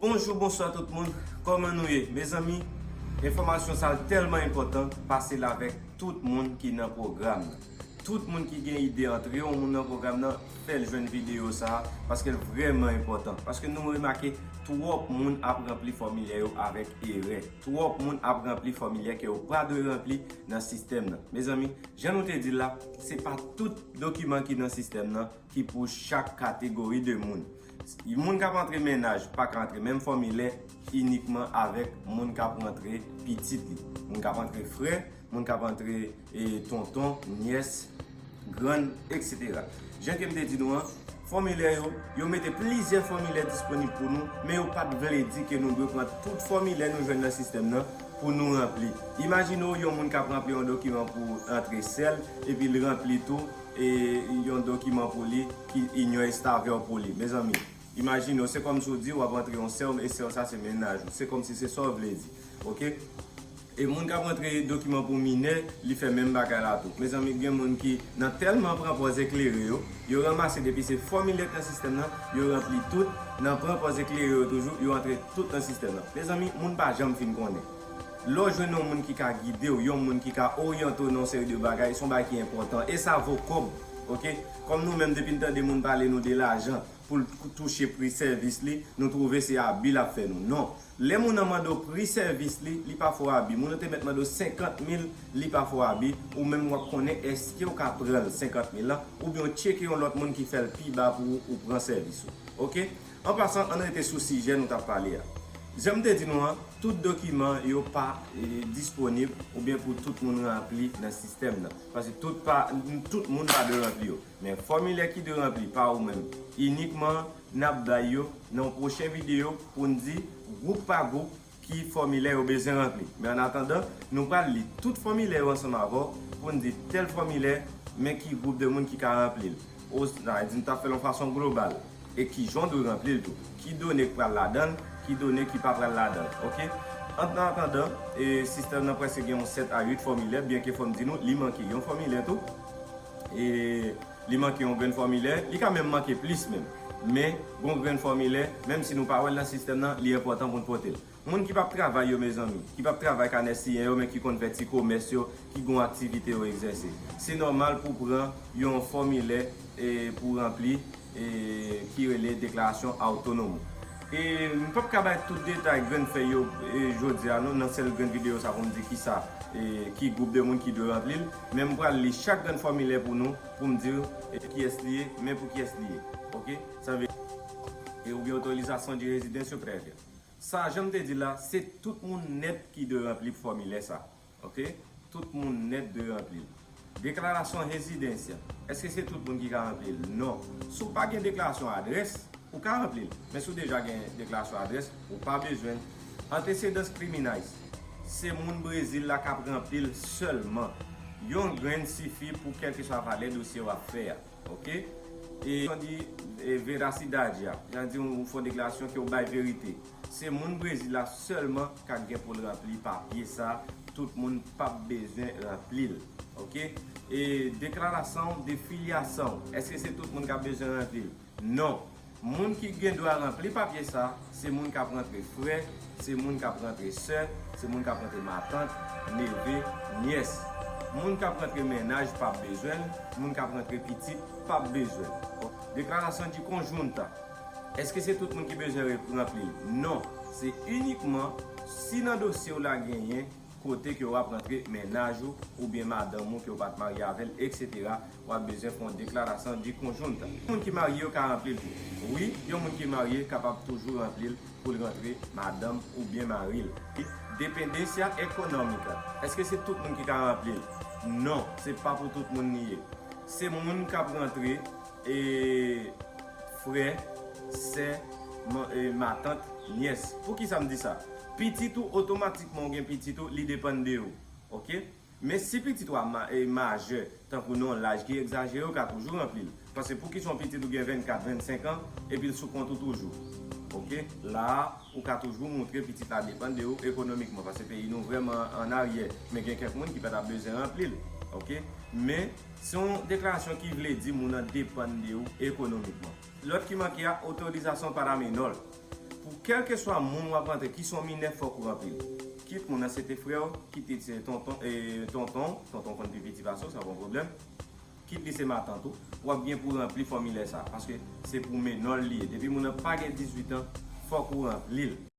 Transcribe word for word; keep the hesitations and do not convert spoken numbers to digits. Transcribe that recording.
Bonjou, bonswa tout moun. Kòman nou ye? Mezanmi, enfòmasyon sa a tèlman enpòtan, pase l avèk tout moun ki nan pwogram nan. Tout moun ki gen ide antre yon moun nan pwogram nan, fè l jwenn videyo sa a, paske l vrèman enpòtan. Paske nou remake, twòp moun ap ranpli fòmilè yo avèk erè. Twòp moun ap ranpli fòmilè ke yo pa dwe ranpli nan sistèm nan. Mezanmi, jan nou te di l la, se pa tout dokiman ki nan sistèm nan ki pou chak kategori de moun. Moun k ap antre mennaj pa ka antre menm fòmilè inikman avèk moun k ap rantre pitit li. Moun k ap antre frè, moun k ap antre, e, tonton, nyès, grann, etsetera. Jan ke m te di nou an, fòmilè yo, yo mete plizyè fòmilè disponib pou nou, men yo pa t vle di ke nou dwe pran tout fòmilè nou jwenn nan sistèm nan pou nou ranpli. Imajine w yon moun k ap ranpli yon dokiman pou antre sè l, epi l ranpli tou e yon dokiman pou li ki inyon estavè pou li. Mezanmi, imajine w, se kòmsi w di w ap antre yon sè w, e sè w sa se mennaj ou. Se kòmsi se sa w vle di. Oke? E moun k ap antre dokiman pou minè, li fè menm bagay la tou. Mezanmi, gen moun ki nan tèlman pran pòz eklere yo, yo ranmase depi se fòmilè k nan sistèm nan, yo ranpli tout, nan pran pòz eklere yo toujou, yo antre tout nan sistèm nan. Mezanmi, moun pa janm fin konnen. Lè w jwenn yon moun ki ka gide w, yon moun ki ka oryante w nan yon seri de bagay, se yon bagay ki enpòtan. E sa vo kòb, oke? Kòm nou menm, depi n tande moun pale nou de lajan pou l touche pri sèvis li, nou twouve se abi l ap fè nou. Non. Lè moun nan mande w pri sèvis li, li pa fè w abi. Moun nan te mèt mande w senkant mil, li pa fè w abi. Ou menm w ap konnen èske w ka pran l senkant mil la, oubyen w tcheke yon lòt moun ki fè l pi ba pou ou, ou pran sèvis ou. Oke? An pasan, ann rete sou sijè nou t ap pale a. Jan m te di nou an, tout dokiman yo pa, e, disponib oubyen pou tout moun ranpli nan sistèm nan. Paske tout pa, tout moun pa dwe ranpli yo. Men fòmilè ki dwe ranpli pa ou menm inikman, n ap bay yo nan yon pwochen videyo pou n di gwoup pa gwoup ki fòmilè yo bezwen ranpli. Men annatandan, nou pral li tout fòmilè yo ansanm avè w pou n di tèl fòmilè, men ki gwoup de moun ki ka ranpli l. Ou, sa vle di, n t ap fè l yon fason global. E ki jan w dwe ranpli l tou. Ki done k pral ladan l, ki done ki pa pral ladan l. Oke? Annatandan, e, sistèm nan prèske gen yon sèt a uit fòmilè, byenke fò m di nou, li manke yon fòmilè tou. E li manke yon grenn fòmilè, li ka menm manke plis menm. Men, gon grenn fòmilè, menm si nou pa wè l nan sistèm nan, li enpòtan pou n pote l. Moun ki p ap travay yo, mezanmi, ki p ap travay kanè siyen yo, men ki konn fè ti komès yo, ki gon aktivite yo egzèse. Se nòmal pou pran yon fòmilè, e, pou ranpli, e, ki rele deklarasyon awtonom. E m p ap ka bay tout detay grenn fèy yo, e, jodi a non, nan sèl grenn videyo sa pou m di kisa, e, ki gwoup de moun ki dwe ranpli l, men m pral li chak grenn fòmilè pou nou, pou m di w, e, kiyès li ye, men pou kiyès li ye. Oke? Sa vle, e, ou gen otorizasyon de rezidans yo, trè byen. Sa, jan m te di la, se tout moun nèt ki dwe ranpli fòmilè sa. Oke? Tout moun nèt dwe ranpli l. Deklarasyon rezidansya. Èske se tout moun ki ka ranpli l? Non. Si w pa gen deklarasyon adrès, ou ka ranpli l. Men si w deja gen deklarasyon adrès, ou pa bezwen l. Antesedans kriminèl. Se moun Brezil la k ap ranpli l sèlman. Yon grenn sifi pou kèlkeswa valè dosye w ap fè a. Oke? E, jan di, e, verasidade a. Jan di, ou fè yon deklarasyon ke w bay verite. Se moun Brezil la sèlman k ap gen pou l ranpli papye sa. Tout moun p ap bezwen ranpli l. Oke? E deklarasyon de filyasyon. Èske se tout moun k ap bezwen ranpli l? Non. Moun ki gen dwa ranpli papye sa, se moun k ap rantre frè, se moun k ap rantre sè, se moun k ap rantre matant, neve, nyès. Moun k ap rantre mennaj p ap bezwen l, moun k ap rantre pitit p ap bezwen l. Deklarasyon de konjunta. Èske se tout moun ki bezwen re-, ranpli l? Non. Se inikman si nan dosye w la genyen kote ke w ap rantre mennaj ou oubyen madanm ou ke w pa t marye avè l, etsetera, w ap bezwen fè yon deklarasyon de konjunta. Moun ki marye yo ka ranpli l tou. Wi, yon moun ki marye kapab toujou ranpli l pou l rantre madanm oubyen mari l. Dependensia ekonòmika. Èske se tout moun ki ka ranpli l? Non, se pa pou tout moun li ye. Se moun k ap rantre, e, frè, sè, ma-, e, matant, nyès. Poukisa m di sa? Pitit ou, otomatikman ou gen pitit ou, li depann de ou. Oke? Men si pitit ou a ma-, e, majè, tankou nan yon laj ki egzajere, ou ka toujou ranpli l. Paske poukisa yon pitit ou gen vennkat, vennsenk an, epi l sou kont ou toujou? Oke? La a, ou ka toujou montre pitit la depann de ou ekonomikman, paske peyi nou vrèman an aryè, men gen kèk moun ki pa t ap bezwen ranpli l. Oke? Men, se yon deklarasyon ki vle di moun nan depann de ou ekonomikman. Lòt ki manke a, otorizasyon paramenon. Pou kèlkeswa moun w ap rantre, ki se yon minè, fòk ou ranpli l. Kit moun nan se te frè w, kit li se tonton, e, tonton, tonton konn pi piti pase w, sa pa yon pwoblèm. Kit li se matant ou, w ap gen pou ranpli fòmilè sa, paske se pou menò l li ye. Depi moun nan pa gen dizuit an, fòk ou ranpli l.